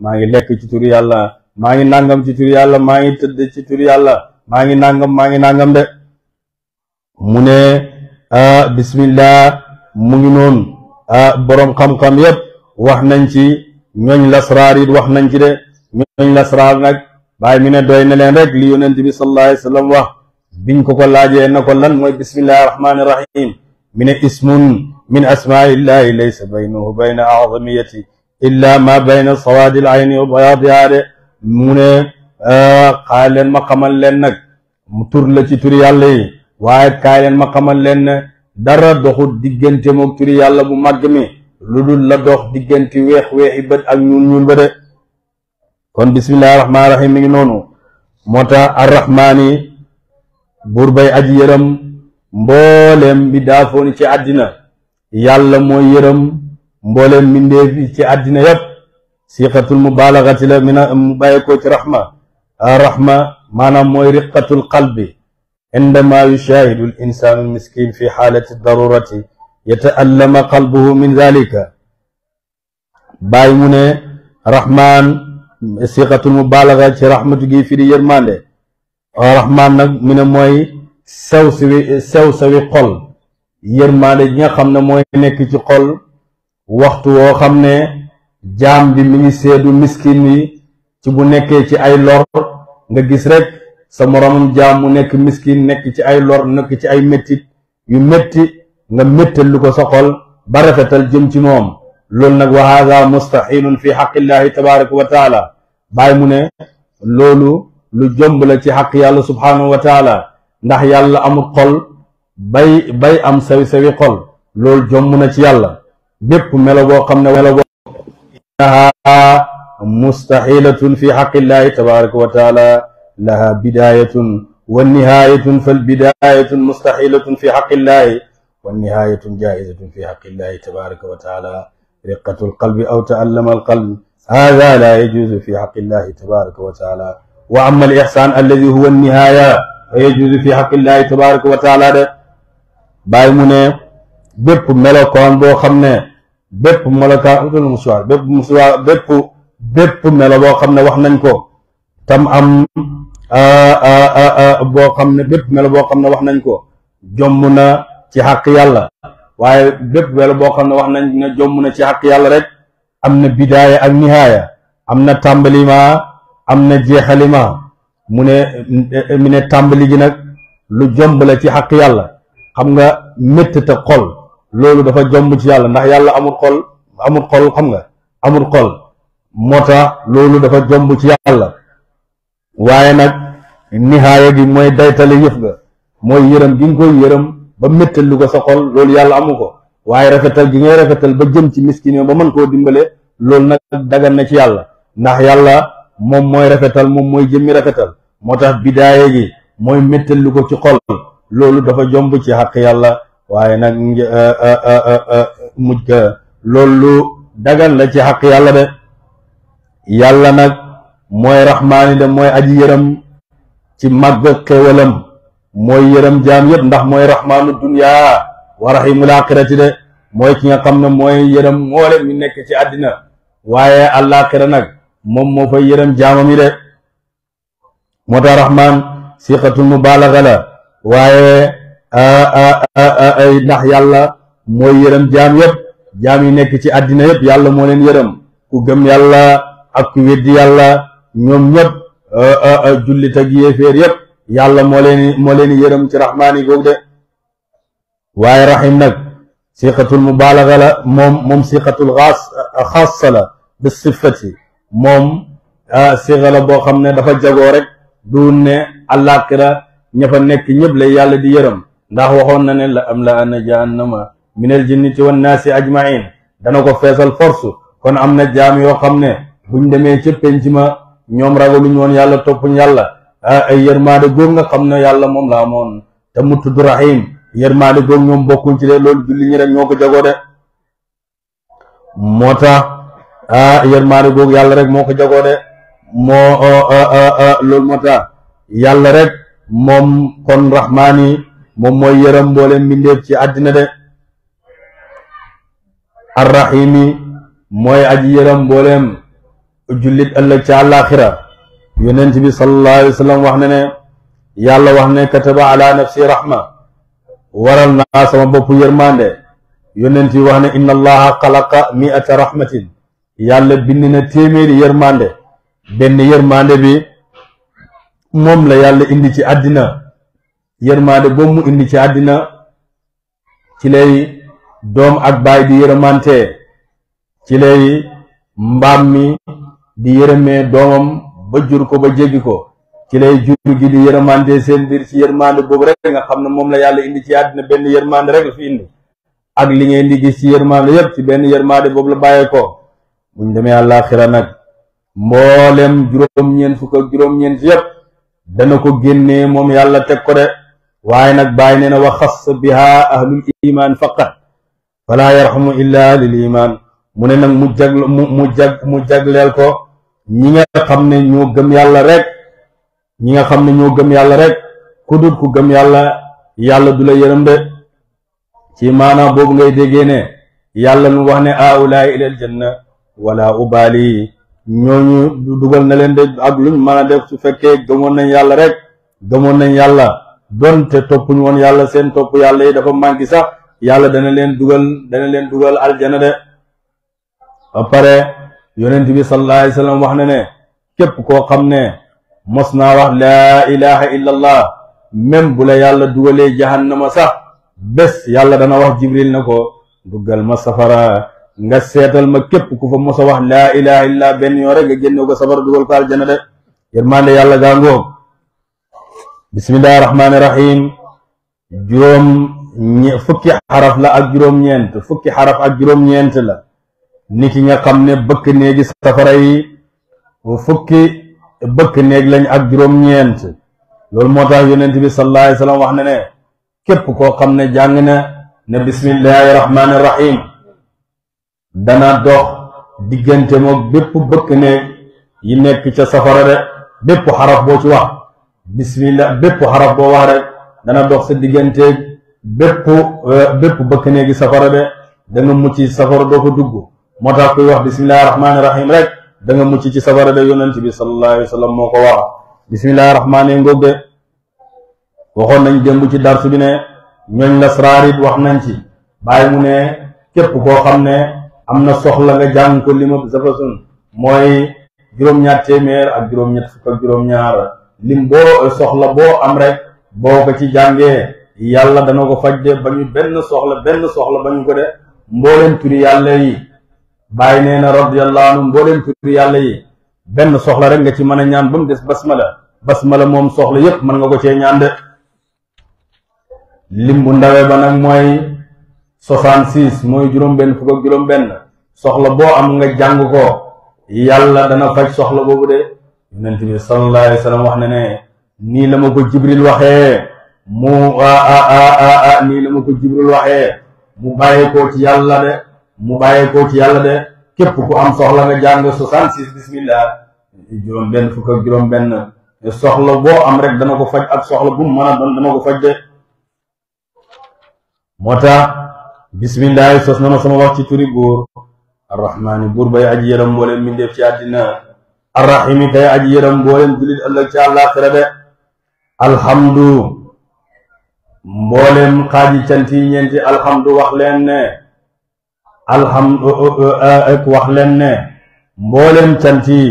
maa ngi lekk ci turi yàlla maa ngi nangam ci turi yàlla maa ngi tëdd ci turi yàlla maa ngi nangam de mu ne bismillah mu ngi noonu boroom xam-xam yépp wax nañ ci ñooñ lasraar it wax nañ ci de ñooñ lasraar nag bàyyi mi ne doy na leen rek li yonent bi sallallahu alayhi wa sallam wax biñ ko laajee na ko lan mooy bismillahi rahmaani rahim mi ne ismun min asmaillahi laysa baynahu bayna azamiyati illa ma bayna sawaadi al ayni wa bayaadiha de mu ne kaay leen ma xamal leen nag mu tur la ci turi yàlla yi waaye kaay leen ma xamal leen ne dara doxul diggante mook turi yàlla bu màgg mi lu dul la dox diggante weexi bët ak ñuul ba de kon bismillahi rahmaani rahim mi ngi noonu moo tax arrahmaani buur bay aji yërëm mbooleem bi daafooni ci àddina yàlla mooy yërëm mbooleem mbindeef ci àddina yépp siqatul mubalagati la mu bàyyekoo ci rahma maanaam mooy riqatul qalbi indama yushahidu al insanu al miskin fi xaalati darurati yataallama qalbuhu min dhalika bàyyi mu ne rahman siqatul mubalaga ci rahmatu gi fi di yërmande rahman nag mi ne mooy sew sawi xol yërmande gi nga xam ne mooy nekk ci xol waxtu woo xam ne jaam bi mi ngi seedu miskin wi ci bu nekkee ci ay lor nga gis rek sa moromam jaam mu nekk miskin nekk ci ay lor nekk ci ay méttit yu métti nga méttal lu ko sa xol ba rafetal jëm ci moom loolu nag wa hada mustahilun fi xaqillahi tabaraka wa taala bàyyi mu ne loolu lu jomb la ci xaq yàlla subhanahu wa taala ndax yàlla amul xol bay am sawi xol loolu jomb na ci yàlla bépp melo boo xam ne melo boo innaha mustahilatun fi xaqillahi tabaraka wa taala laha bidayatun wa nihayatun fal bidayatun mustahilatun fi xaqillahi wa nihayatun jaizatun fi xaqillahi tabaraka wa taala riqatu alqalbi aw taallama alqalb hada la yajuzu fi xaqillahi tabaraka wa taala wa amma al ihsan alladi huwa nihaya fa yajuzu fi xaqillahi tabaraka wa taala de bàyyi mu ne bépp melokaan boo xam ne bépp melokaan bépp melo boo xam ne wax nañ ko tam am boo xam ne bépp melo boo xam ne wax nañ ko jomm na ci xaq yàlla waaye bépp melo boo xam ne wax nañ ne jomm na ci xaq yàlla rek am na bidaaya ak nihaaya am na tàmbalima am na jeexalima mu ne tàmbali gi nag lu jomb la ci xaq yàlla xam nga méttata xol loolu dafa jomb ci yàlla ndax yàlla amul xol xam nga amul xol moo tax loolu dafa jomb ci yàlla waaye nag nihaaya gi mooy daytale yëf ga mooy yërëm gi nga koy yërëm ba méttal lu ko sa xol loolu yàlla amu ko waaye rafetal gi ngay rafetal ba jëm ci miskin ba mën koo dimbale loolu nag dagan na ci yàlla ndax yàlla moom mooy rafetal moom mooy jëmmi rafetal moo tax bidaaya gi mooy méttal lu ko ci xol loolu dafa jomb ci xaq yàlla waaye nag mujj ga loolu dagan la ci xaq yàlla de yàlla nag mooy raxmaani de mooy aji yërëm ci màgg xéewalam mooy yërëm jaam yëpp ndax mooy raxmaanu dunya wa rahimul aaxirati de mooy ki nga xam ne mooy yërëm mboolem ñu nekk ci àddina waaye àllaaxira nag moom moo fay yërëm jaamam yi de moo tax raxmaan siqatul mubaalaga la waaye ndax yàlla mooy yërëm jaam yëpp jaam yi nekk ci àddina yëpp yàlla moo leen yërëm ku gëm yàlla ak ku weddi yàlla ñoom ñëpp jullit ak yéeféer yëpp yàlla moo leen yërëm ci raxmaani googu de waaye rahim nag siqatul mubaalaga la moom siqatul xaasa la bi sifati moom siqa la boo xam ne dafa jagoo rek du ne àllaaxira ña fa nekk ñëpp lay yàlla di yërëm ndax waxoon na ne la am la ana jahannama minal jinnati wan naasi ajmain dana ko feesal force kon am na jaam yoo xam ne buñ demee ca penc ma ñoom ragaluñ woon yàlla toppuñ yàlla ay yërmaade góor nga xam ne yàlla moom la amoon te mu tudd rahim yërmaade góor ñoom bokkuñ ci de loolu julli ñi rek ñoo ko jagoo de moo tax yërmaade góor yàlla rek moo ko jagoo de loolu moo tax yàlla rek moom kon rahmaani moom mooy yërëm mbooleem mbindeef ci àddina de arrahimi mooy aji yërëm mbooleem jullit ëllëg ca àllaaxira yonent bi sallallahu alayhi wa sallam wax na ne yàlla wax ne kataba ala nafsi rahma waral naa sama bopp yërmande yonent bi wax ne inna allaha xalaqa mi'ata rahmatin yàlla bind na téeméeri yërmande benn yërmande bi moom la yàlla indi ci àddina yërmande boobu mu indi ci àddina ci lay doom ak baay di yërëmante ci lay mbaam mi di yërëmee doomam ba jur ko ba jéggi ko ci lay jur gi di yërëmante seen biir ci yërmande boobu rek nga xam ne moom la yàlla indi ci àddina benn yërmande rek la fi indi ak li ngeen di gis ci yërmande yépp ci benn yërmande boobu la bàyyee ko buñ demee àllaaxira nag mboolem juróom-ñeent fukk ak juróom-ñeent yépp dana ko génnee moom yàlla teg ko de waaye nag bàyyi nee na wa xass biha ahlul iman faqat fala yarhamu illa lil iman mu ne nag mu jagleel ko ñi nga xam ne ñoo gëm yàlla rek ñi nga xam ne ñoo gëm yàlla rek ku dul ku gëm yàlla yàlla du la yërëm de ci maanaam boobu ngay déggee ne yàlla nu wax ne aulaay ilal janna wala ubali ñooñu dugal na leen de ak luñ mën a def su fekkee gëmoon nañ yàlla rek gëmoon nañ yàlla donte toppuñu woon yàlla seen topp yàlla yi dafa manqué sax yàlla dana leen dugal aljana de ba pare yonent bi sallallahu alayhi wa sallam wax na ne képp koo xam ne mos naa wax laa ilaha illa allah même bu la yàlla dugalee jahannama sax bés yàlla dana wax jibril na ko duggal ma safara nga seetal ma képp ku fa mos a wax laa ilaha illa benn yoo rek nga génne ko safara dugal ko aljana de yërmande yàlla gaangoo bismillahi rahmaani rahim fukki xaraf la ak juróom-ñeent fukki xaraf ak juróom-ñeent la nit yi nga xam ne bëkk néegi safara yi fukki bëkk néeg lañ ak juróom-ñeent loolu moo tax yonent bi sallallahu alayhi wa sallam wax na ne képp koo xam ne jàng na ne bismillahi rahmaani rahim dana dox diggante moom bépp bëkk néeg yi nekk ca safara de bépp xaraf boo ci wax bismillah bépp xaraf boo wax rek dana dox sa digganteeg bépp bëkk néegi safara de da nga mucc ci safara doo ko dugg moo tax kuy wax bismillahi rahmaani rahim rek da nga mucc ci safara de yonent bi sallallahu alayhi wa sallam moo ko wax bismillahi rahmaani ngoog de waxoon nañ démb ci darsu bi ne ñooñ lasraar it wax nañ ci bàyyi mu ne képp koo xam ne am na soxla nga jàng ko limab zafasun mooy juróom-ñaar téeméer ak juróom-ñett fukk ak juróom-ñaar lim boo soxla boo am rek boo ko ci jàngee yàlla dana ko faj de ba ñu benn soxla ba ñu ko de mbooleen turi yàlla yi bàyyi nee na radiyallahu anhu mbooleen turi yàlla yi benn soxla rek nga ci mën a ñaan ba mu des basmala moom soxla yépp mën nga ko cee ñaan de lim bu ndawee ba nag mooy 66 mooy juróom-benn fukk ak juróom-benn soxla boo am nga jàng ko yàlla dana faj soxla boobu de yonent bi sallallahu alayhi wa sallam wax na ne nii la ma ko jibril waxee mu bàyyeekoo ci yàlla de képp ku am soxla nga jàng 66 bismillah juróom-benn fukk ak juróom-benn soxla boo am rek dana ko faj ak soxla bu mu mën a doon dana ko faj de moo tax bismillah sos na ma sama wax ci turi buur arrahmaani buur bay aji yërëm mbooleem mbindeef ci àddina arrahimi kay aji yërëm mbooleem jullit ëllëg ci àllaaxira de alhamdu mbooleem xaaji cant yi ñeenti alhamdu wax leen ne mbooleem cant yi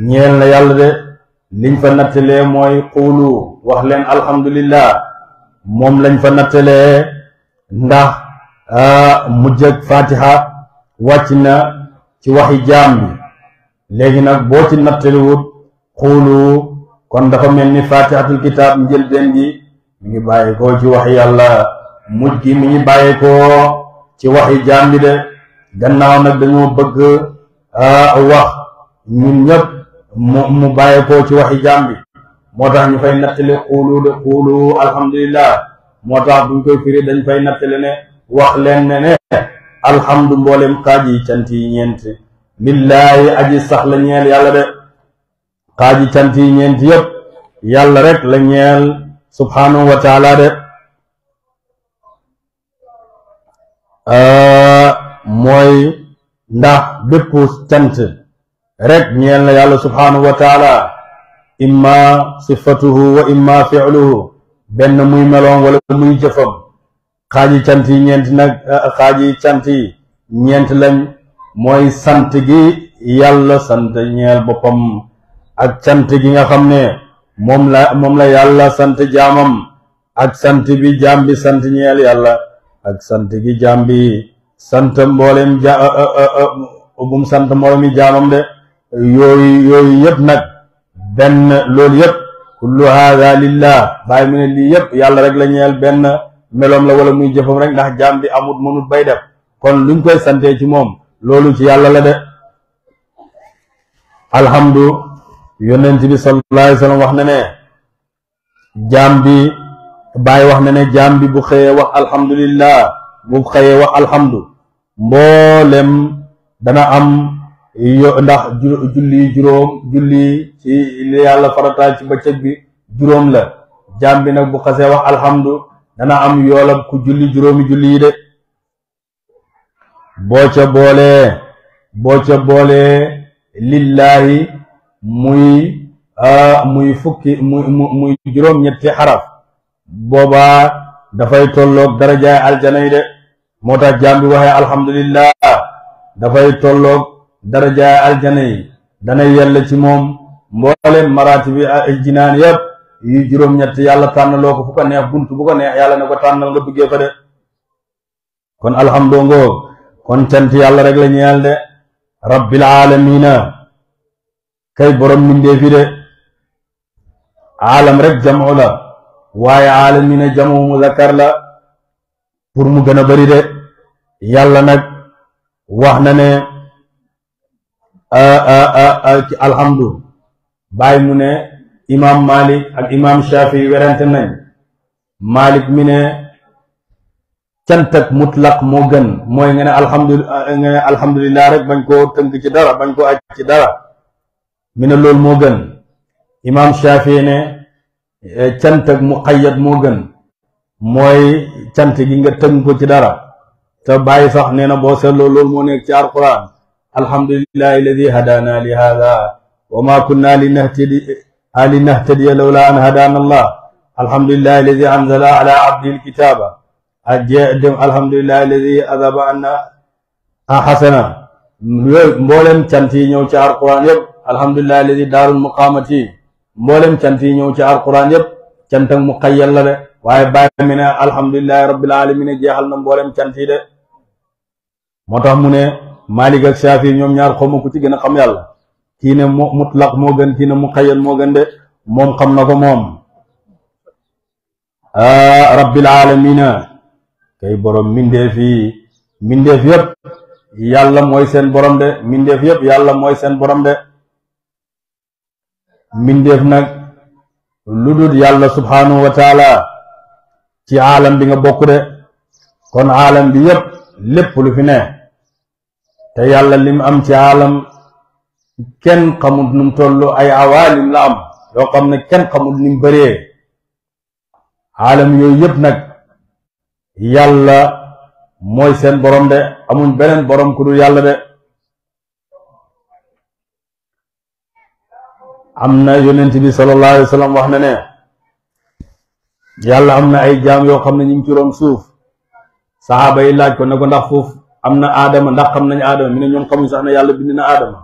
ñeel na yàlla de liñ fa nattalee mooy xuulu wax leen alhamdulillah moom lañ fa nattalee ndax mujj ak fatiha wàcc na ci waxi jaam bi léegi nag boo ci nattaliwut xuulu kon dafa mel ni fatihatul kitaab njëlbeen gi mi ngi bàyyi ko ci waxi yàlla mujj gi mi ngi bàyyi ko ci waxi jaam bi de gannaaw nag dañoo bëgg wax ñun ñëpp mu bàyyi ko ci waxi jaam bi moo tax ñu fay nattali xuulu de xuulu alhamdulillah moo tax buñ koy firi dañ fay nattali ne wax leen ne alhamdu mboolem xaaji cant yi ñeent lillaahi aji sax la ñeel yàlla de xaaji cant yi ñeent yépp yàlla rek la ñeel subhanahu wa taala de mooy ndax bépp cant rek ñeel na yàlla subhanahu wa taala imma sifatuhu wa imma fi'luhu benn muy meloom wala muy jëfam xaaji cant yi ñeent nag xaaji cant yi ñeent lañ mooy sant gi yàlla sant ñeel boppam ak cant gi nga xam ne moom la yàlla sant jaamam ak sant bi jaam bi sant ñeel yàlla ak sant gi jaam bi sant mboolem bum sant mboolemi jaamam de yooyu yëpp nag benn loolu yëpp kullu hada lillah bàyyi mu ne lii yëpp yàlla rek la ñeel benn meloom la wala muy jëfam rek ndax jaam bi amut mënut bay def kon luñ koy santee ci moom loolu ci yàlla la de alhamdu yonent bi sallallahu alayhi wa sallam wax na ne jaam bi bàyyi wax na ne jaam bi bu xëyee wax alhamdulillah bu xëyee wax alhamdu mboolem dana am ndax julli ci li yàlla farataal ci bëccëg bi juróom la jaam bi nag bu xasee wax alhamdu dana am yoolab ku julli juróomi julli yi de boo ca boolee lillahi muy fukki muy juróom ñetti xaraf boobaa dafay tolloog darajaay aljana yi de moo tax jaam bi waxee alhamdulillah dafay tolloog darajaay aljana yi dana yella ci moom mboolem maraati bi jinaan yëpp yu juróom ñett yàlla tànnaloo ko fu ko neex bunt bu ko neex yàlla ne ko tànnal nga duggee fa de kon alhamdu ngoo kon cant yàlla rek la ñeel de rabbil alamina kay borom mindee fi de aalam rek jamu la waaye alamina jamu muzakkar la pour mu gën a bari de yàlla nag wax na ne ci alhamdu bàyyi mu ne imam malik ak imam shafi werante nañ malik mi ne cant ak mutlaq moo gën mooy nga ne alhamdulillah rek bañ koo tënk ci dara bañ koo aj ci dara mi ne loolu moo gën imam shafi ne cant ak muqayyad moo gën mooy cant gi nga tënk ko ci dara te bàyyi sax nee na boo seetloo loolu moo nekk ci alquran alhamdulillahi alladi hadana li hada wa ma kunna linahtadiya lawla an hadana allah alhamdulillahi alladi anzala ala abdihi alkitaba alhamdulillahi alladi adaba anna hasana mboolem cant yi ñëw ci alquran yëpp alhamdulillahi alladi daarul muqamati mboolem cant yi ñëw ci alquran yëpp cant ak muqayyad la de waaye bàyyi mi ne alhamdulillahi rabbil alamin jeexal na mboolem cant yi de moo tax mu ne Malik ak Shafi ñoom ñaar xawma ku ci gën a xam yàlla kii ne mutlaq moo gën kii ne muqayyad moo gën de moom xam na ko moom rabbil alamina kay borom mindeef yëpp yàlla mooy seen borom de mindeef yëpp yàlla mooy seen borom de mindeef nag lu dul yàlla subhanahu wa taala ci aalam bi nga bokk de kon aalam bi yëpp lépp lu fi ne te yàlla lim am ci aalam kenn xamul num tollu ay awaalim la am yoo xam ne kenn xamul nim bëree aalam yooyu yëpp nag yàlla mooy seen borom de amuñ beneen borom ku dul yàlla de am na yonent bi sallallahu alayhi wa sallam wax na ne yàlla am na ay jaam yoo xam ne ñu ngi ci roon suuf saxaaba yi laaj ko ne ko ndax foofu am na aadama ndax xam nañ aadama mi ne ñoom xamuñ sax ne yàlla bind na aadama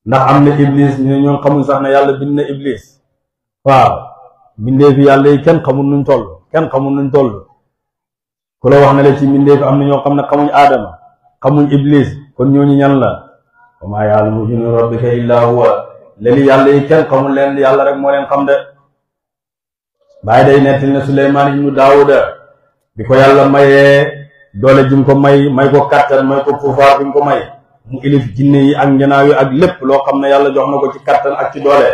ndax am na iblis mi ne ñoom xamuñ sax ne yàlla bind na iblis waaw bindee fi yàlla yi kenn xamul nuñ toll ku la wax ne la ci bindee fi am na ñoo xam ne xamuñ aadama xamuñ iblis kon ñooñu ñan la wa maa ya'lamu junuuda rabbika illaa huwa léegi yàlla yi kenn xamul leen yàlla rek moo leen xam de bàyyi day nettali ne Suleymaan ibnu Daawuda bi ko yàlla mayee doole jim ko may ko kattan may ko pouvoir bi mu ko may mu ilif jinne yi ak njanaaw yi ak lépp loo xam ne yàlla jox na ko ci kattan ak ci doole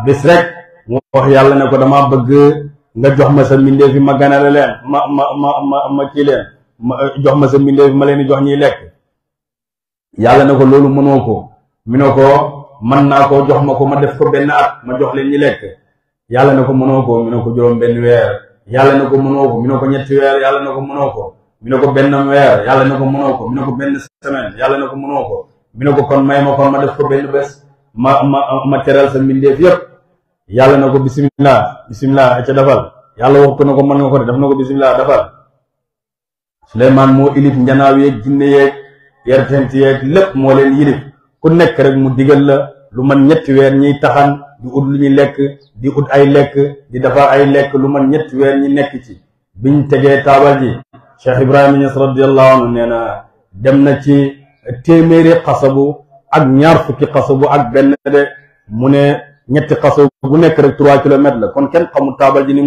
bés rek mu wax yàlla ne ko dama bëgg nga jox ma sa mbindeef fi ma ganale leen ma kii leen jox ma sa mbindeef fi ma leen di jox ñuy lekk yàlla ne ko loolu mënoo ko mi ne ko mën naa ko jox ma ko ma def ko benn at ma jox leen ñi lekk yàlla ne ko mënoo ko mi ne ko juróom benn weer yàlla ne ko mënoo ko mi ne ko ñetti weer yàlla ne ko mënoo ko mi ne ko benn weer yàlla ne ko mënoo ko mi ne ko benn semaine yàlla ne ko mënoo ko mi ne ko kon may ma kon ma def ko benn bés ma teral sa mbindeef yépp yàlla na ko bismillah ca defal yàlla wax ko na ko mën nga ko de def na ko bismillah defal Suleymaan moo ilif njanaaw yeeg jinne yeeg yertent yeeg lépp moo leen yilif ku nekk rek mu digal la lu man ñetti weer ñiy taxan di ut lu ñuy lekk di ut ay lekk di defar ay lekk lu man ñetti weer ñi nekk ci biñ tegee taabal ji Cheikh Ibrahima Niass radiyallahu anhu nee na dem na ci téeméeri xasabu ak ñaar fukki xasabu ak benn de mu ne ñetti xasabu bu nekk rek 3 kilomètres la kon kenn xamul taabal ji ni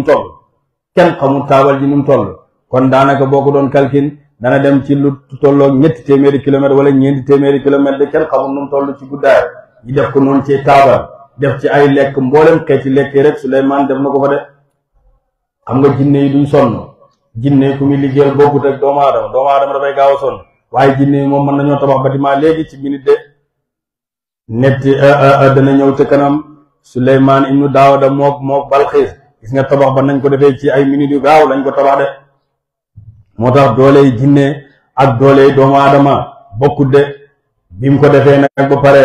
mu toll kon daanaka boo ko doon calcul dana dem ci lu tolloog ñetti téeméeri kilomètres wala ñeenti téeméeri kilomètres de kenn xamul nu mu toll ci guddaay ñi def ko noonu ci taabal def ci ay lekk mboolem xeeti lekk rek Suleymaan def na ko fa de xam nga jinne yi duñ sonn jinne ku muy liggéeyal bokkut ak doomu aadama dafay gaaw a sonn waaye jinne yi moom mën nañoo tabax bâtiment léegi ci minute de netti dana ñëw ca kanam Suleymaan ibnu Daawuda mook Balxiis gis nga tabax ba nañ ko defee ci ay minutes yu gaaw lañ ko tabax de moo tax dooley jinne ak dooley doomu aadama bokkut de bi mu ko defee nag ba pare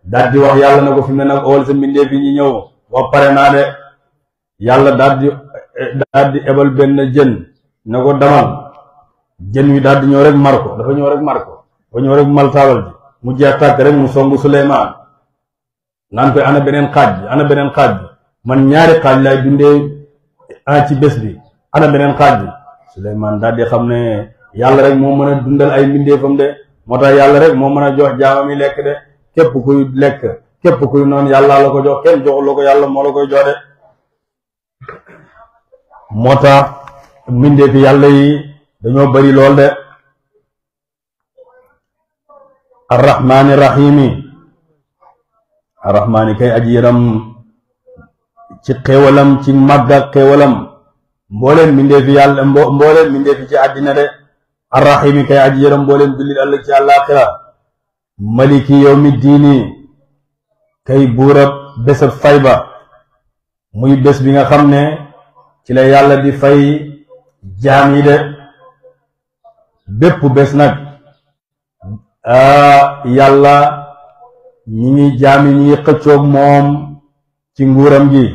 daal di wax yàlla na ko fi mu ne nag ool sa mbindeef yi ñu ñëw wax pare naa de yàlla daal di ebal benn jën na ko damal jën wi daal di ñëw rek mar ko dafa ñëw rek mal taabal ji mu jeex tàkk rek mu songu Suleymaan naan koy ana beneen xaaj bi man ñaari xaaj lay dundee ci bés bi ana beneen xaaj bi Suleymaan daal di xam ne yàlla rek moo mën a dundal ay mbindeefam de moo tax yàlla rek moo mën a jox jaamam yi lekk de képp kuy lekk képp kuy noonu yàlla la ko jox kenn joxu la ko yàlla moo la koy jox de moo tax mbindeefi yàlla yi dañoo bari lool de arrahmaani rahimi kay aji yaram ci xéewalam ci màgg ak xéewalam mbooleen mbindeefi yàlla mbooleen mbindeefi ci àddina de arrahimi kay aji yaram mbooleen jullit ëllëg ci àllaaxira maliki yawmi diini kay buurab bésab fay ba muy bés bi nga xam ne ci la yàlla di fay jaam yi de bépp bés nag yàlla ñi ngi jaam yi ñi xëccoog moom ci nguuram gi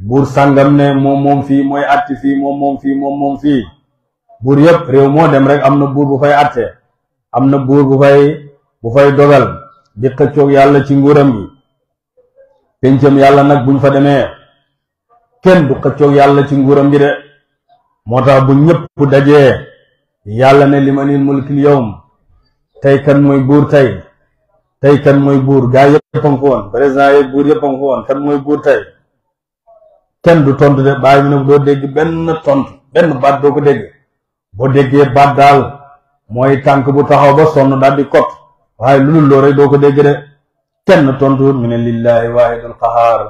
buur sàngam ne moom fii mooy atti fii moom fii buur yépp réew moo dem rek am na buur bu fay atte am na buur bu fay dogal di xëccoog yàlla ci nguuram gi pencam yàlla nag buñ fa demee kenn du xëccoog yàlla ci nguuram gi de moo tax bu ñëpp dajee yàlla ne limanil mulkil yawm tey kan mooy buur tey kan mooy buur gaa yëpp a ngi fa woon président yi buur yëpp a ngi fa woon kan mooy buur tey kenn du tontu de bàyyi mi ne doo dégg benn tontu benn baat doo ko dégg boo déggee baat daal mooy tànk bu taxaw ba sonn daal di kot waaye lu loo rek doo ko dégg de kenn tontu mu ne lillahi waahidul qahaar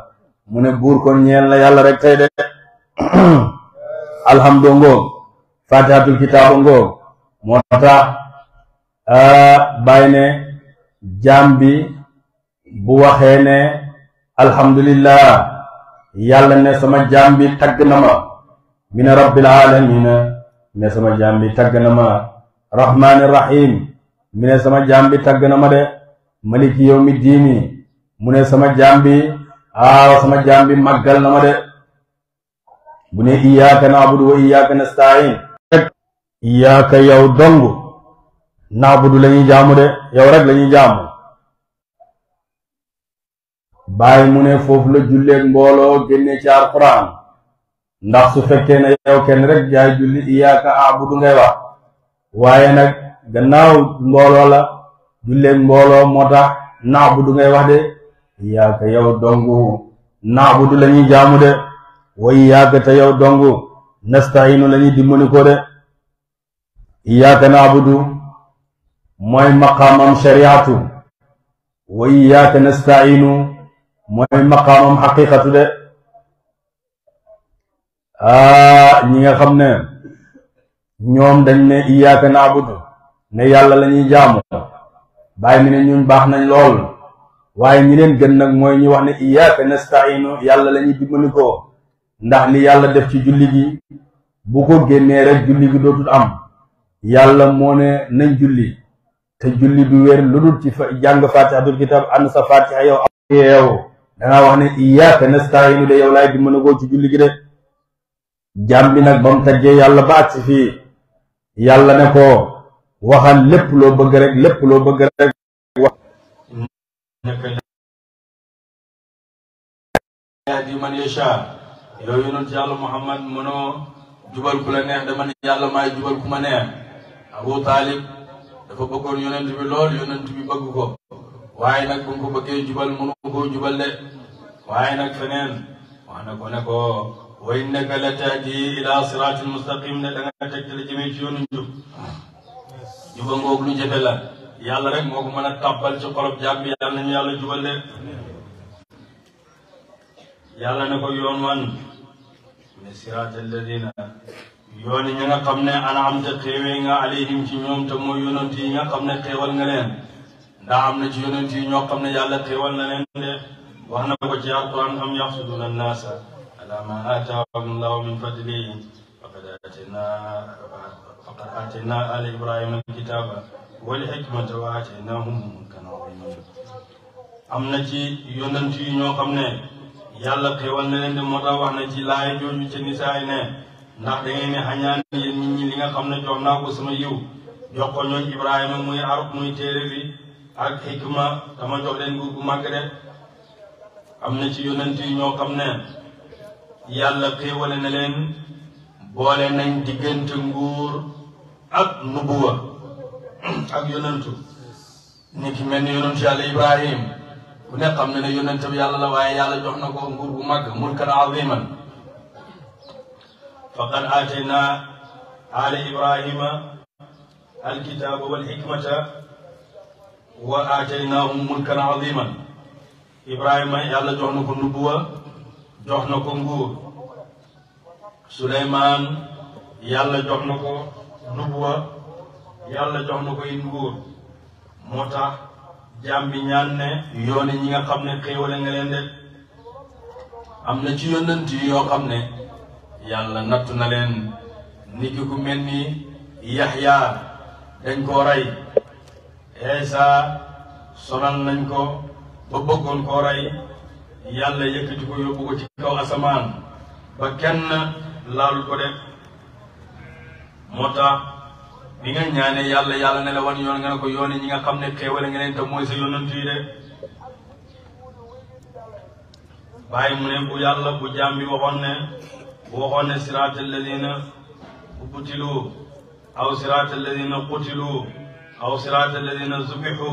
mu ne buur kon ñeel na yàlla rek tey de alhamdu ngoog fatihatul kitaabu ngoog moo tax bàyyi ne jaam bi bu waxee ne alhamdulillah yàlla ne sama jaam bi tagg na ma mina rabbil alamina ne sama jaam bi tagg na ma rahmaani rahim mi ne sama jaam bi tagg na ma de maliki yawmi diini mu ne sama jaam bi màggal na ma de bu ne iyyaka na'budu wa iyyaka nasta'in iyyaka yow dong na'budu la ñuy jaamu de yow rek la ñuy jaamu bàyyi mu ne foofu la julleeg mbooloo génne ci alquran ndax su fekkee ne yow kenn rek jaay julli iyyaka a'budu ngay wax waaye nag gannaaw mbooloo la julleeg mbooloo moo tax na'budu ngay wax de iyyaka yow dong na'budu la ñuy jaamu de wa iyyaka te yow dong nasta'inu la ñuy dimbali ko de iyyaka na'budu mooy maqaamam shariatu wa iyyaka nasta'inu mooy maqaamam xaqiqatu de ñi nga xam ne ñoom dañ ne iyyaka na'budu ne yàlla la ñuy jaamu bàyyi mi ne ñun baax nañ lool waaye ñi leen gën nag mooy ñu wax ne iyyaka nasta'inu yàlla la ñuy dimbali ko ndax li yàlla def ci julli gi bu ko génnee rek julli gi dootul am yàlla moo ne nañ julli te julli du wér lu dul ci jàng fatihatul kitab ànd sa fatiha yow dangaa wax ne iyyaka nasta'inu de yow laay dimbali ko ci julli gi de jaam bi nag ba mu taggee yàlla ba agsi fii yàlla ne ko waxal lépp loo bëgg rek wax yahdi man yasha yow yonent yàlla Muhammad mënoo jubal ku la neex dama ne yàlla maay jubal ku ma neex Abu Talib dafa bëggoon yonent bi lool yonent bi bëgg ko waaye nag bu ko bëggee jubal mënu koo jubal de waaye nag feneen wax na ko ne ko wa innaka la tahdi ila siratil mustaqim ne da nga tegtale jëmee ci yoonu njub juba ngoog lu jafe la yàlla rek moo ko mën a tàbbal ci xolob jàmm bi yàlla nañu yàlla jubal de yàlla ne ko yoon wan ne siratal ladina yooni ñi nga xam ne an'amta xéewee nga alayhim ci ñoom te mooy yonent yi nga xam ne xéewal nga leen ndax am na ci yonent yi ñoo xam ne yàlla xéewal na leen de wax na ko ci alquran am yaxsuduna annaasa ala ma aataahum allahu min fadlihi faqad aatayna ala ibrahima alkitaba wal hikmata wa aataynahum mulkan aziman am na ci yonent yi ñoo xam ne yàlla xéewal na leen de moo tax wax na ci laay jooju ci nisaay ne ndax da ngeen ne xañaan yéen nit ñi li nga xam ne jox naa ko sama yiw jox ko ñooñ Ibrahima muy arab muy téere bi ak hikma dama jox leen nguur gu màgg de am na ci yonent yi ñoo xam ne yàlla xéewale na leen boole nañ diggante nguur ak nubuwa ak yonentu ni ki mel ni yonentu yàlla Ibrahim ku ne xam ne ne yonent bi yàlla la waaye yàlla jox na ko nguur gu màgg mulkan aziman faqad aatayna ala ibrahima alkitaba walhikmata wa aataynahum mulkan aziman ibrahima yàlla jox na ko nubuwa jox na ko nguur suleymaan yàlla jox na ko nubuwa yàlla jox na ko it nguur moo tax jaam bi ñaan ne yooni ñi nga xam ne xéewale nga leen de am na ci yonent yi yoo xam ne yàlla nattu na leen niki ku mel ni Yaxya dañ koo rey Eesa sonal nañ ko ba bëggoon koo rey yàlla yëkkati ko yóbbu ko ci kaw asamaan ba kenn laalu ko def moo tax bi nga ñaane yàlla ne la wan yoon nga ne ko yooni ñi nga xam ne xéewale nga leen te mooy sa yonent yi de bàyyi mu ne bu yàlla bu jaam bi waxoon ne siraatal ladina ubtilu aw siraatal ladina qutilu aw siraatal ladina zubixu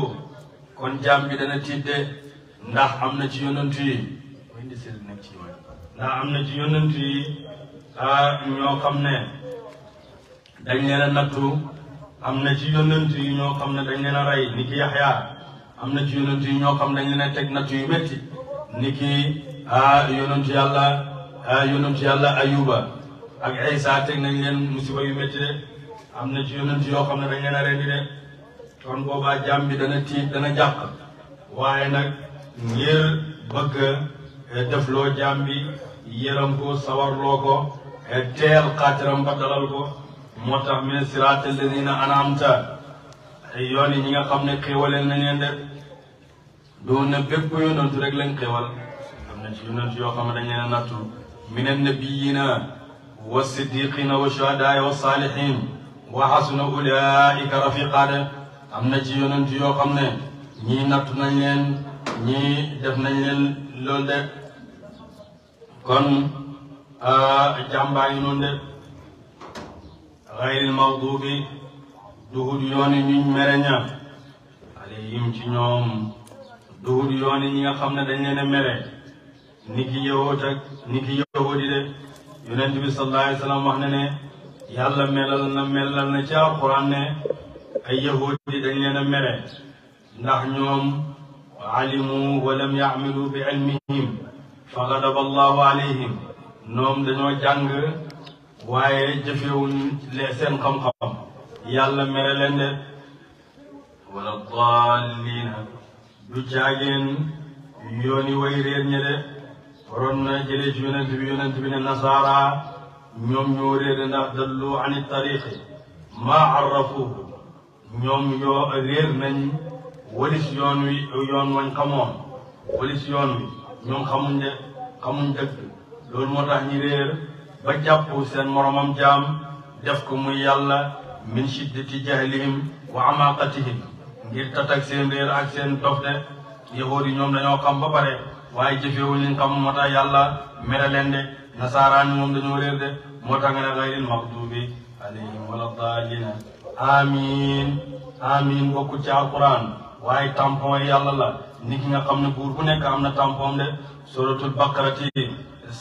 kon jaam bi dana tiidde ndax am na ci yonent yi ñoo xam ne dañ leen a nattu am na ci yonent yi ñoo xam ne dañ leen a rey ni ki Yaxya am na ci yonent yi ñoo xam ne dañ leen a teg nattu yu métti ni ki yonentu yàlla Ayuba ak Isa teg nañ leen musiba yu métti de am na ci yonent yoo xam ne dañ leen a rendi de kon boobaa jaam bi dana tiit dana jàq waaye nag ngir bëgg defloo jaam bi yërëm ko sawarloo ko teel xaatiram ba dalal ko moo tax min siraatal ladina an'amta yoon yi ñi nga xam ne xéewaleel nañ leen de doon na bépp yonentu rek lañ xéewal am na ci yonent yoo xam ne dañ leen a nattu min annabiyina wa siddiqina wa shuhadaai wa saalihin wa xasuna ulaika rafiqaade am na ci yonent yoo xam ne ñii nattu nañ leen ñii def nañ leen loolu de kon jàmbaa ngi noonu de gayril mawdubi duhud yooni ñuñ mere ña alayhim ci ñoom duhud yooni ñi nga xam ne dañ leen a mere ni ki yahoodi de yonent bi sallallahu alayhi wa sallam wax ne yàlla melal na ci alquran ne ay yahoodi dañ leen a mere ndax ñoom alimu wa lam ya'malu bi ilmihim fa ghadaba allahu alayhim ñoom dañoo jàng waaye jëfewuñ seen xam-xam yàlla mere leen de wala daalliina du caageen yooni way réer ñe de waroon na jëlee ci yonent bi ne nasaara ñoom ñoo réer ndax dallu ani tariqi maa arrafuhu ñoom yoo réer nañ walis yoon wañ xamoon walis yoon wi ñoom xamuñ dëgg loolu moo tax ñi réer ba jàpp seen moromam jaam def ko muy yàlla min shiddati jahlihim wa amaqatihim ngir tatak seen réer ak seen tofte yahuud yi ñoom dañoo xam ba pare waaye jëfewuñ liñ xam moo tax yàlla mere leen de nasaaraan ñoom dañoo réer de moo tax nga ne gayril maxdubi alayhim wala daalina amin bokku ci alquran waaye tampon yàlla la nit ki nga xam ne buur bu nekk am na tampon de suratul baqarati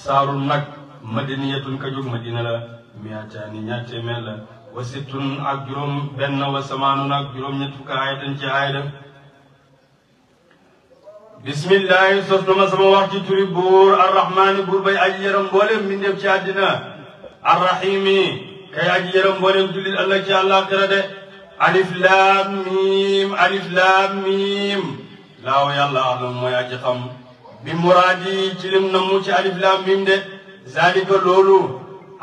saaru nag madaniyatun ka jóg madina la miataani ñaar téeméer la wa sittun ak juróom benn wa samaanun ak juróom ñett fukk ayatan ci aaya bismillahi sos na ma sama wax ci turi buur arrahmaani buur bay aji yërëm mboolem mbindeef ci àddina arrahimi kay aji yërëm mboolem jullit ëllëg ci àllaaxira de alif laam miim laaw yàlla alam mooy aji xam bi muraadi ci lim namu ci alif laam miim de zalika loolu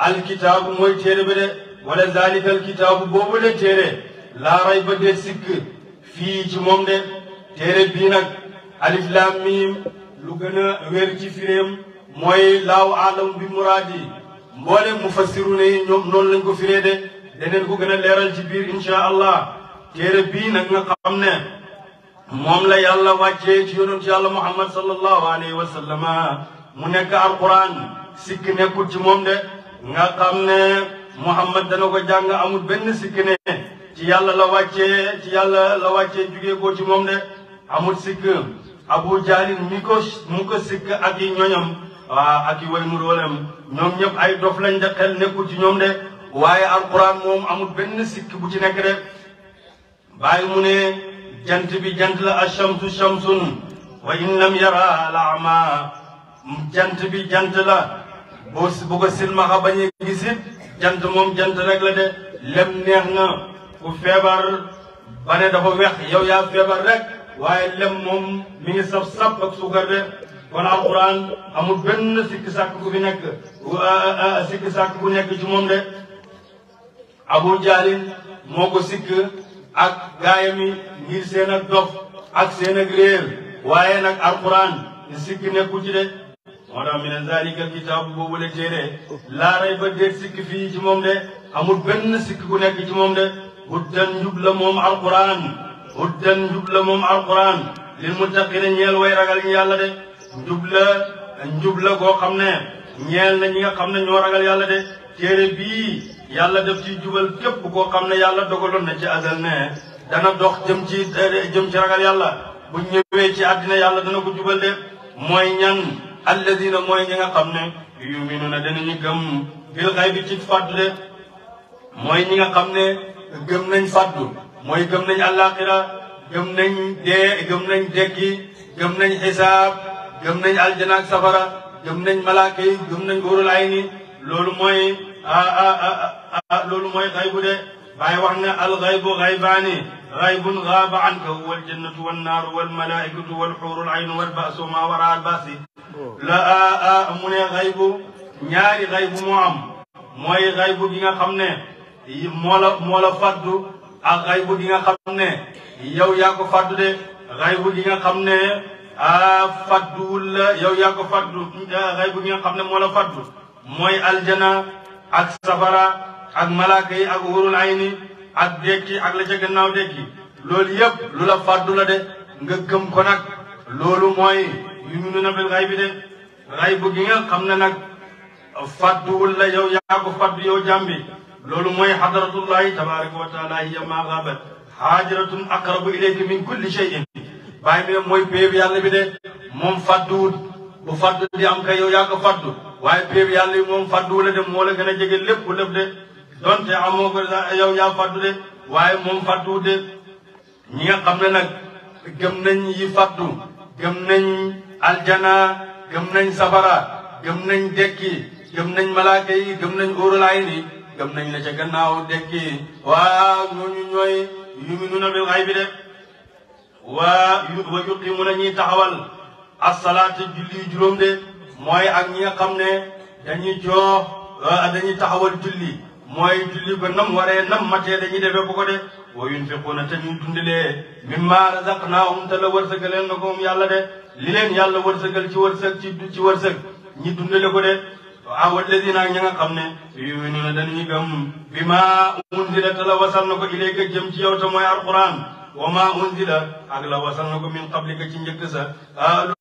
alkitaabu mooy téere bi de wala zalika alkitaabu boobu de téere laa rayba de sikk fii ci moom de téere bii nag alif laam miim lu gën a wér ci firéem mooy laaw alam bi muraadi mboole mufassiruna yi ñoom noonu lañ ko firee de deneen ko gën a leeral ci biir insha allah téere bii nag nga xam ne moom la yàlla wàccee ci yonent yàlla muhammad sallallahu alayhi wa sallama mu nekk alquran sikk nekkul ci moom de nga xam ne muhammad dana ko jàng amul benn sikk ne ci yàlla la wàccee jugee ko ci moom de amul sikk abu jaalin mu ko sikk ak yi ñoñam ak yi way mu roolem ñoom ñëpp ay dof lañ de xel nekkul ci ñoom de waaye alquran moom amul benn sikk bu ci nekk de bàyyi mu ne jant bi jant la ashamsu shamsun wa in lam yara laama jant bi jant la bu ko silmaxa bañee gisit jant moom jant rek la de lem neex na ku feebar ba ne dafa wex yow yaa feebar rek waaye lem moom mi ngi saf ak suukar de kon alquran amul benn sikki sàkk bu fi nekk sikki sàkk bu nekk ci moom de abu jaalin moo ko sikk ak gaayami ngir seen ak dof ak seen ak réer waaye nag alquran sikk nekku ci de moo tax mi ne zalika kitaabu boobu la téere laa rayba déet sikk fii ci moom de amul benn sikk bu nekk ci moom de huddan njub la moom alquran lil muttaqina ñeel way ragal ñu yàlla de njub la goo xam ne ñeel na ñi nga xam ne ñoo ragal yàlla de téere bii yàlla def ci jubal képp koo xam ne yàlla dogaloon na ci azal ne dana dox jëm ci ragal yàlla bu ñëwee ci àddina yàlla dana ko jubal de mooy ñan alladina mooy ñi nga xam ne yuminuna danañu gëm bil xaybi ci fàddu de mooy ñi nga xam ne gëm nañ fàddu mooy gëm nañ àllaaxira gëm nañ dekki gëm nañ xisaab gëm nañ aljana ak safara gëm nañ malaaka yi gëm nañ óorul ayni loolu mooy xaybu de bàyyi wax ne alxaybu xaybaani xaybun gaaba anka wal jannatu wan naaru wal malaikatu wal xuurul aynu wal baasu ma wara al baasi la mu ne xaybu ñaari xaybu moo am mooy xaybu gi nga xam ne moo la faddu ak xaybu gi nga xam ne yow yaa ko faddu de xaybu gi nga xam ne fadduwul la yow yaa ko faddu xaybu gi nga xam ne moo la faddu mooy aljana ak safara ak malaaka yi ak wurul ayni ak dekki ak la ca gannaaw dekki loolu yëpp lu la faddu la de nga gëm ko nag loolu mooy yuminuna bil xaybi de xaybu gi nga xam ne nag fadduwul la yow yaa ko faddu yow jàmbi loolu mooy hadratullahi tabaraka wa taala hiya ma ghabat haajiratun aqrabu ilayka min kulli shay'in bàyyi mi ne mooy péeb yàlla bi de moom fadduwul bu faddu di am kay yow yaa ko faddu waaye péeb yàlla yi moom fadduwul de moo la gën a jege lépp lépp de donte amoo ko yow yaa faddu de waaye moom fadduwul de ñi nga xam ne nag gëm nañ yi faddu gëm nañ aljana gëm nañ safara gëm nañ dekki gëm nañ malaaka yi gëm nañ óorul ayni gëm nañ la ca gannaaw dekki waaw ñooñu ñooy yuminuna bil xaybi de wa yuqimuna ñuy taxawal as-salaata julli juróom de mooy ak ñi nga xam ne dañuy taxawal julli mooy julli ba nam waree nam matee dañuy defee ko de wa yunfiquuna te ñu dundalee mimma razaqnaahum te la wërsëgaleen na ko moom yàlla de li leen yàlla wërsëgal ci wërsëg ñi dundale ko de walladina ña nga xam ne yuminuuna dañuy gëm bima unzila te la wasal na ko ilayka jëm ci yow te mooy alquran wa ma unzila ak la wasal na ko min qablika ci njëkk sa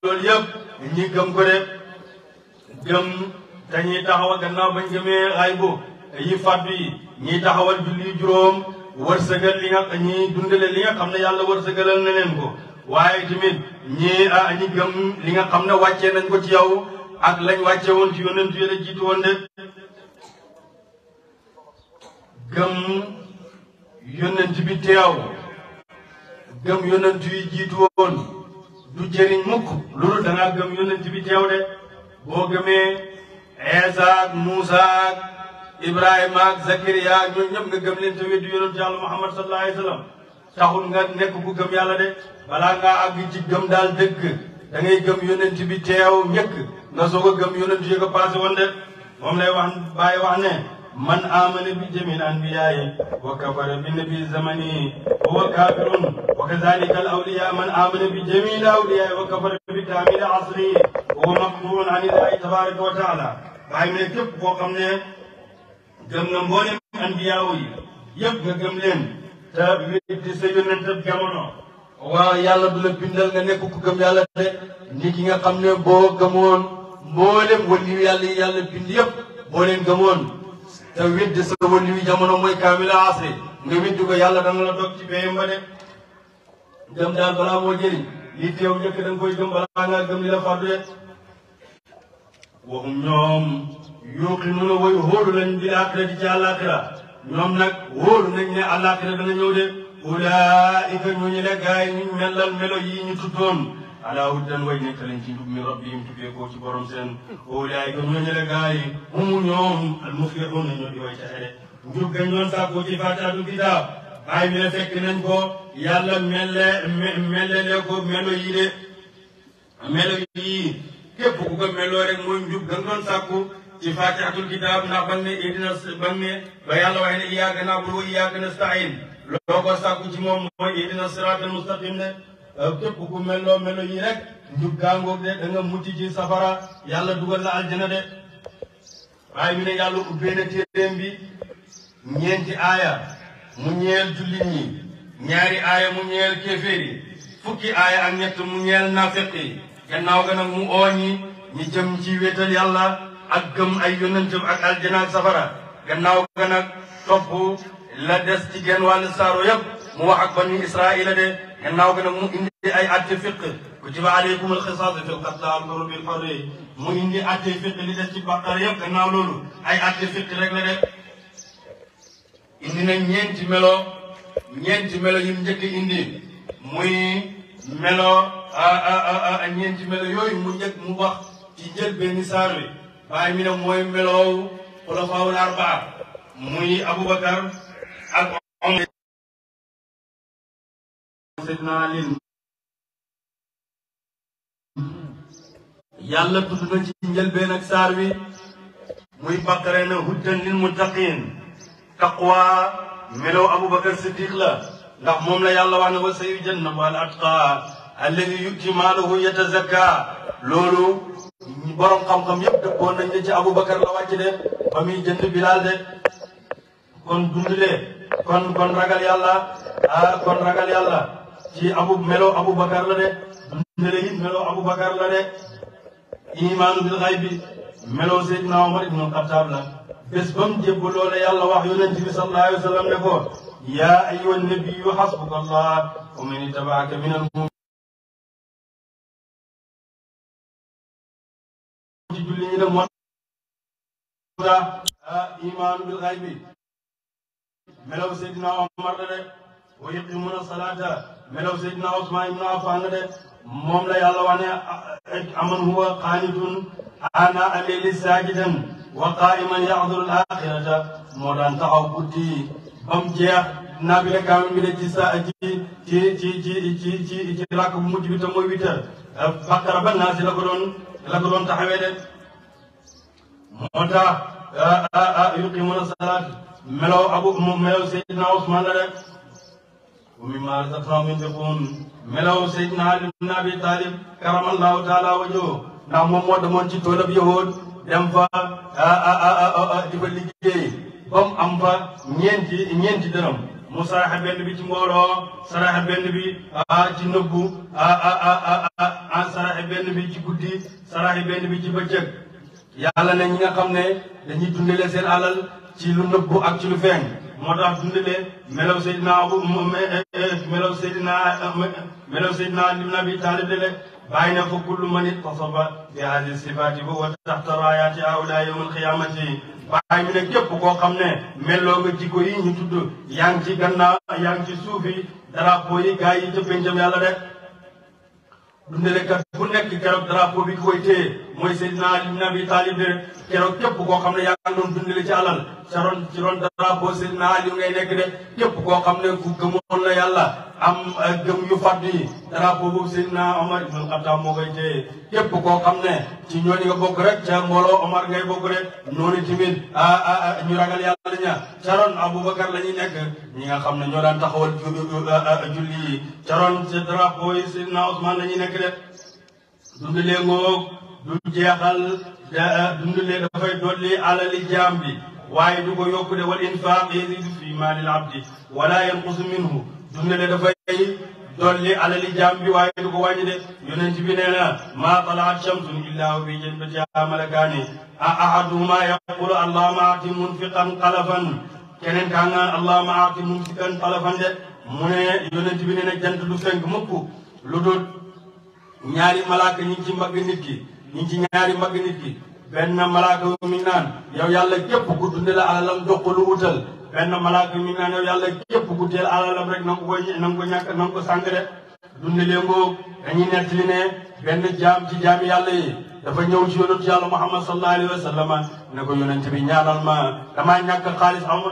loolu yëpp ñi gëm ko de gëm te ñuy taxawal gannaaw bañ gëmee xaybu yi fàddu yi ñiy taxawal julli juróom wërsëgal li nga ñi dundale li nga xam ne yàlla wërsëgalal na leen ko waaye tamit ñi gëm li nga xam ne wàccee nañ ko ci yow ak lañ wàcce woon ci yonent yi la jiitu woon de gëm yonent bi teew gëm yonent yi jiitu woon du jëriñ mukk loolu dangaa gëm yonent bi teew de boo gëmee Eesa ak Muusa ak Ibrahima ak Zakariya ak ñoom ñëpp nga gëm leen te weddu yonent yàlla Muhammad sallallahu alayhi wa sallam taxul nga nekk ku gëm yàlla de balaa ngaa àgg ci gëm daal dëgg da ngay gëm yonent bi teew njëkk nga soog a gëm yonent yi ko passé woon de moom lay wax bàyyi wax ne man amana bi jamil anbiyaayi wa kafara bi nabi zamani huwa kafirun wa kazalika al awliya man amana bi jamil awliyaayi wa kafara bi kamil asri huwa maqbuun an illahi tabaraka wa taala bàyyi ne képp koo xam ne gëm nga mboolem anbiyaaw yi yëpp nga gëm leen te weddi sa yonent jamono waaw yàlla du la bindal nga nekk ku gëm yàlla de ni ki nga xam ne boo gëmoon mboolem waliyu yàlla yi yàlla bind yëpp boo leen gëmoon te weddi sa waliyu jamono mooy kaamila asri nga weddi ko yàlla dana la dog ci béyam ba de gëm daal balaa moo jëriñ li teew njëkk da nga koy gëm balaa ngaa gëm li la fàddu de waxum ñoom yuuqinuuna way hóolu lañ bil aaxirati ci àllaaxira ñoom nag hóolu nañ ne àllaaxira dana ñëw de ulaa'ika ñooñu la gaay ñu melal melo yi ñu tuddoon alaa hudan way nekk lañ ci njub min rabbihim tukkee ko ci borom seen ulaa'ika ñooñu la gaay humu ñoom al muflixuun ñoo di way taxe de njub gañ doon sàkkoo ci faatihaatul kitaab baay mi ne fekk nañ ko yàlla mellele ko melo yi de melo yi képp ku ko meloo rek mooy njub gañ doon sàkku ci faatihaatul kitaab ndax ban ne ba yàlla wax ne iyyaaka na'budu wa iyyaaka nasta'iin loo ko sàkku ci moom mooy ihdina siraatal mustaqim de képp ku melo yi rek njub gaangoog de da nga mucc ci safara yàlla dugal la aljana de waaye mi ne yàlla ubbee na téeréem bi ñeenti aaya mu ñeel jullit ñi ñaari aaya mu ñeel kéeféer yi fukki aaya ak ñett mu ñeel naafeq yi gannaaw ga nag mu ooñi ñi jëm ci wéetal yàlla ak gëm ay yonentam ak aljana ak safara gannaaw ga nag topp la des ci genn wàllu saaro yëpp mu wax ak bani israila de gannaaw ga nag mu indi ay atte fiq kutiba alaykum alqisaas fil qatl al-hurr bil hurr mu indi atte fiq li des ci baqara yëpp gannaaw loolu ay atte fiq rek la de indi na ñeenti melo yu njëkk indi muy melo ñeenti melo yooyu mu njëkk mu wax ci njëlbéeni saar wi waaye mi ne mooy melow xulafaawul arbaa muy Aboubacar ak Omar Seydina Ali yàlla tudd na ci njëlbeen ak saar wi muy baqare na huddan lil muttaqin taqwa melow Aboubacar Siddiq la ndax moom la yàlla wax ne wa sayujannabu al atqa alladi yu'ti maalahu yatazakka loolu borom xam-xam yëpp dëppoon nañ ne ci Aboubacar la wàcc de ba muy jënd Bilaal de kon dundle kon ragal yàlla ci melo Aboubacar la de dundle it melo Aboubacar la de imaanu bil xaybi melo Seydina Omar ibn Xattaab la bés ba mu jébbaloo la yàlla wax yonent bi sallallahu alayhi wa sallam ne ko yaa ayyuhan nabiyyu hasbuka Allah wa man ittaba'aka minal ci julli ñi de moo imaanu bil xaybi melaw Seydina Omar la de wa yuqimuuna salaata melaw Seydina Usmaan ibn Affaan la de moom la yàlla wax ne aman huwa qaanitun aanaa al-layli saajidan wa qaa'iman yahduru al-aaxirata moo daan taxaw guddi ba mu jeex naafila kaamil bi de ci rakk bu mujj bi te mooy 8 heures Baqara ba Naas la ko doon taxawee de moo tax yuqimuuna salaat melaw Seydina Usmaan la de wa mimma razaqnahum yunfiqun melaw Seydina Ali ibn Abi Talib karamallahu taala wajho ndax moom moo demoon ci toolab yahood dem fa di fa liggéey ba mu am fa ñeenti dërëm mu saraxe benn bi ci mbooloo saraxe benn bi ci nëbbu saraxe benn bi ci guddi saraxe benn bi ci bëccëg yàlla ne ñi nga xam ne dañuy dundale seen alal ci lu nëbbu ak ci lu feeñ moo tax dundale melaw Seydina ibn Abi Talib de bàyyi na fa kullu man ittasafa bi hadi sifaati wa taxta raayaati haula yawm alqiyamati bàyyi mi ne képp koo xam ne melloo nga jikko yi ñu tudd yaa ngi ci gannaaw yaa ngi ci suufi drapeau yi gars yi ca pencam yàlla de dundalekat bu nekk keroog drapeau bi ki koy téye mooy Seydina Ali ibn Abi Talib de keroog képp koo xam ne yaa ngi doon dundale ci alal ci ron drapeau Seydina Ali ngay nekk de képp koo xam ne ku gëmoon la yàlla am gëm yu fàddu yi drapeau boobu Seydina Omar ibn Khattab moo koy téye képp koo xam ne ci ñooñu nga bokk rek ca mbooloo Omar ngay bokk rek noonu tamit ñu ragal yàlla ña ca ron Aboubacar la ñuy nekk ñi nga xam ne ñoo daan taxawal julli yi ca ron ca drapeau yi Seydina Ousmane la ñuy nekk de dundalee ngoog du jeexal dundalee dafay dolli alali jaam bi waaye du ko yokku de wal infaq yazidu fi maalil abdi wala yanqusu minhu dundale dafay dolli alali jaam bi waaye du ko wàññi de yonent bi nee na maa talaat shamsun illa wa fi janbatiha malakaani ahaduhuma yaqulu allahumma aati munfiqan xalafan keneen kaa ngaan allahumma aati mumsikan xalafan de mu ne yonent bi nee na jant du fenk mukk lu dul ñaari malaaka ñi ngi ci mbagg nit ki ñi ngi ci ñaari mbagg nit ki benn malaaka mi naan yow yàlla képp ku dundale alalam jox ko lu utal benn malaaka mi naan yow yàlla képp ku teel alalam rek na nga ko ñàkk na nga ko sànq de dundalee ngoog dañuy nettali ne benn jaam ci jaami yàlla yi dafa ñëw ci yonent yàlla Muhammad sallallahu alayhi wa sallam ne ko yonent bi ñaanal ma damaa ñàkk xaalis aw ma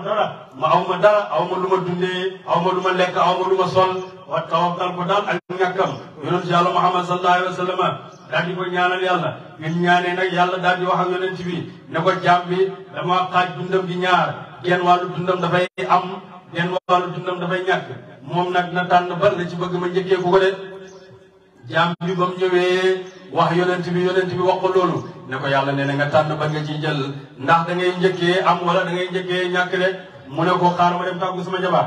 dara aw ma lu ma dundee aw ma lu ma lekk aw ma lu ma sol wa tawakkal ko daal ak ñàkkam yonent yàlla Muhammad sallallahu alayhi wa sallam daal di ko ñaanal yàlla ñun ñaanee nag yàlla daal di wax ak yonent bi ne ko jaam bi dama xaaj dundam gi ñaar genn wàllu dundam dafay am genn wàllu dundam dafay ñàkk moom nag na tànn ban la ci bëgg ma njëkkee ku ko de jaam bi ba mu ñëwee wax yonent bi wax ko loolu ne ko yàlla nee na nga tànn ban nga ciy jël ndax da ngay njëkkee am wala da ngay njëkkee ñàkk de mu ne ko xaaral ma dem tàggu sama jabar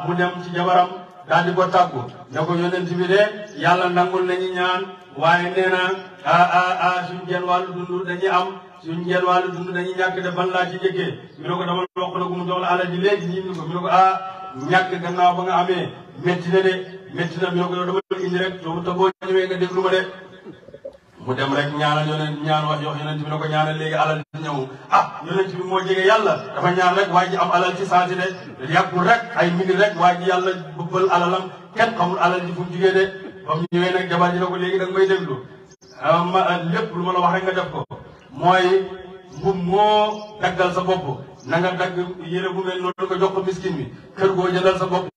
mu dem ci jabaram daal di ko tàggu ne ko yonent bi de yàlla nangul nañu ñaan waaye nee na suñ genn wàllu dund dañuy am suñ genn wàllu dund dañuy ñàkk de ban laa ci njëkkee mi ne ko dama wax la ko mu jox la alal ji léegi ñi indi ko mi ne ko ñàkk gannaaw ba nga amee métti na de métti na mi ne ko yow dama indi rek te boo ñëwee nga déglu ma de mu dem rek ñaanal ñaan wax yox yonent bi ne ko ñaanal léegi alal di ñëw yonent bi moo jege yàlla dafa ñaan rek waa ji am alal ci saasi de yàggul rek ay minute rek waa ji yàlla bëbbal alalam kenn xamul alal ji fu mu jugee de ba mu ñëwee nag jabar ji ne ko léegi da nga may déglu lépp lu ma la wax rek nga def ko mooy mbub moo daggal sa bopp na nga dagg yére bu mel noonu nga jox ko miskin bi kër goo jëndal sa bopp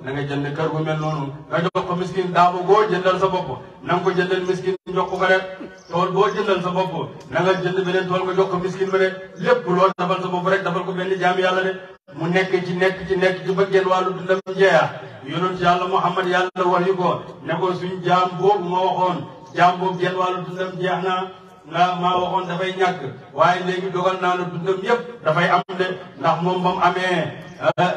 na nga jënd kër gu mel noonu nga jox ko miskin daabo goo jëndal sa bopp na nga ko jëndal miskin jox ko rek tool boo jëndal sa bopp na nga jënd beneen tool nga jox ko miskin ba de lépp loolu dafal sa bopp rek dafal ko benn jaam yàlla de mu nekk ci ba genn wàllu dundam jeeya yonent yàlla Muhammad yàlla wax yu ko ne ko suñ jaam boobu ma waxoon jaam boobu genn wàllu dundam jeex na nga maa waxoon dafay ñàkk waaye léegi dogal naa ne dundam yëpp dafay am de ndax moom ba mu amee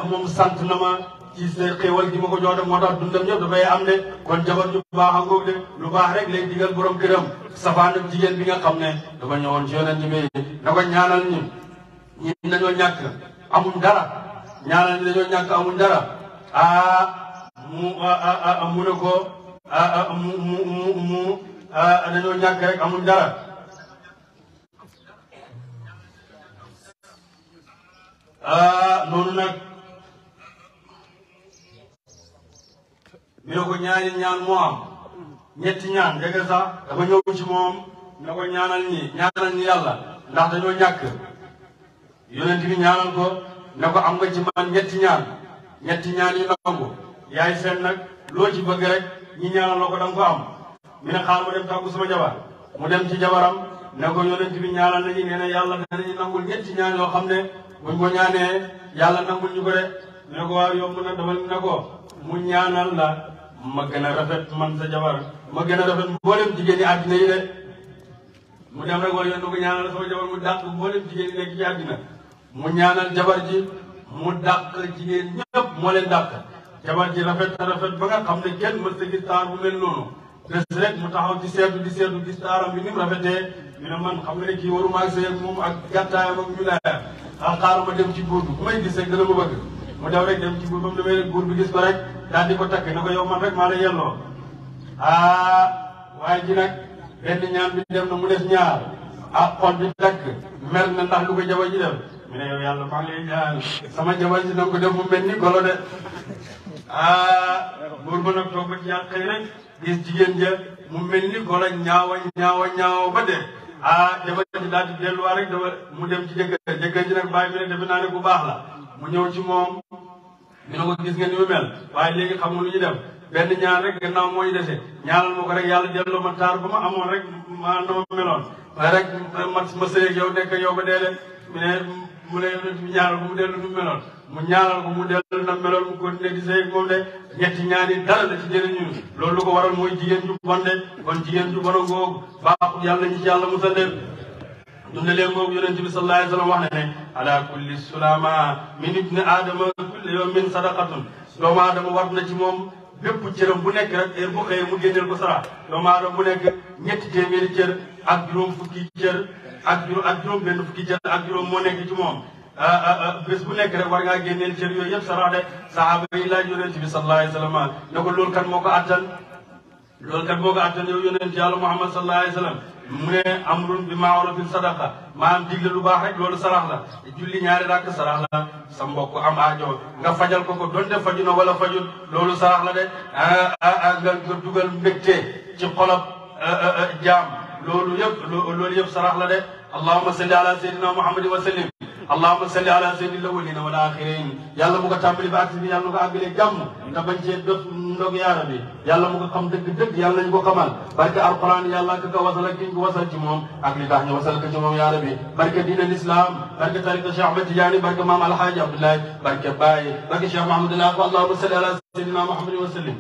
moom sant na ma ci sa xéewal gi ma ko jox de moo tax dundam yëpp dafay am de kon jabar ju baax a ngoog de lu baax rek lay digal borom këram safaan ak jigéen bi nga xam ne dafa ñëwoon ci yonent bi na ko ñaanal ñi dañoo ñàkk amuñ dara ñaanal ñi dañoo ñàkk amuñ dara mu ne ko dañoo ñàkk rek amuñ dara noonu nag mi ne ko ñaari ñaan moo am ñetti ñaan dégg sax dafa ñëw ci moom ne ko ñaanal ñi yàlla ndax dañoo ñàkk yonent bi ñaanal ko ne ko am nga ci man ñetti ñaan yu nangu yaay seet nag loo ci bëgg rek ñi ñaanal la ko da nga ko am mi ne xaar ma dem tàggu sama jabar mu dem ci jabaram ne ko yonent bi ñaanal nañu nee na yàlla danañu nangul ñetti ñaan yoo xam ne buñ ko ñaanee yàlla nangul ñu ko de ne ko waaw yomb na dama ne ko mu ñaanal la ma gën a rafet man sa jabar ma gën a rafet mboolem jigéen ñi àddina yi de mu dem rek wala yoon ko ñaanal sama jabar mu dàq mboolem jigéen ñi nekk ci àddina mu ñaanal jabar ji mu dàq jigéen ñëpp moo leen dàq jabar ji rafet ba nga xam ne kenn mës a gis taar bu mel noonu des rek mu taxaw di seetu gis taaram bi ni mu rafetee ñu ne man xam nga ne kii waruma ak sëy moom ak gàttaayam ak ñu laayam xaaral ma dem ci buur bi ku may gis rek dana ma bëgg mu daw rek dem ci buur ba mu demee rek buur bi gis ko rek daal di ko takk ne ko yow man rek maa la yelloo waaye ji nag benn ñaan bi dem na mu des ñaar xol bi takk mer na ndax lu ko jabar ji def mu ne yow yàlla maa ngi lay ñaan sama jabar ji danga ko def mu mel ni golo de buur ba nag toog ba ci yàq xëy rek gis jigéen ja mu mel ni golo ñaawa ba dee jabar ji daal di delluwaat rek mu dem ci jëkkër ji nag bàyyi mi ne defe naa ne bu baax la mu ñëw ci moom ñu ne ko gis nga ni mu mel waaye léegi xam nga lu ñu def benn ñaar rek gannaaw moo ñu dese ñaanal ma ko rek yàlla delloo ma taar ba ma amoon rek ma na ma meloon waaye rek ma sëy ak yow nekk yow ba dee de mu ne ñaanal ko mu dellu nu meloon mu ñaanal ko mu dellu na meloon mu continué di sëy ak moom de ñetti ñaani dara la ci jëriñu loolu lu ko waral mooy jigéen ju bon de kon jigéen ju bon a ngoogu baaxul yàlla ñu ci yàlla musal de dunde leen boobu yonent bi sallallahu alayhi wa sallam wax ne ala kulli sulama min ibni aadama kulli yawmin sadaqatun doomu aadama war na ci moom bépp cëram bu nekk rek heure bu xëyee mu génneel ko sarax doomu aadama bu nekk ñetti téeméeri cër ak juróom fukki cër ak juróom benn fukki cër ak juróom moo nekk ci moom bés bu nekk rek war ngaa génneel cër yooyu yëpp sarax de sahaaba yi laaj yonent bi sallallahu alayhi wa sallam ne ko loolu kan moo ko attan yow yonent yàlla Muhammad sallallahu alayhi wa sallam mu ne amrun bi maarufin sadaqa maanaam digle lu baax rek loolu sarax la julli ñaari rakk sarax la sa mbokk am aajo nga fajal ko donte faju na wala fajul loolu sarax la de nga dugal mbégte ci xolab jaam loolu yëpp sarax la de allahumma salli ala sayyidina muhammadin wa sallim allahumma salli ala sayyidil awwalina wal axirin yàlla mu ko tàmbali ba agsi bi yàlla mu ko àggalee jàmm te bañ cee def ndog yaara bi yàlla mu ko xam dëgg yàlla nañu ko xamal barke alquran yàlla ka wasal ak kiñ ko wasal ci moom ak li tax ñu wasal ko ci moom yaara bi barke diin al islam barke tariqa Cheikh Ahmed Tidiane barke maam alhaaji Abdoulaye barke Baye barke Cheikh Mahamadou Allahumma salli ala sayyidina muhammadin wa sallim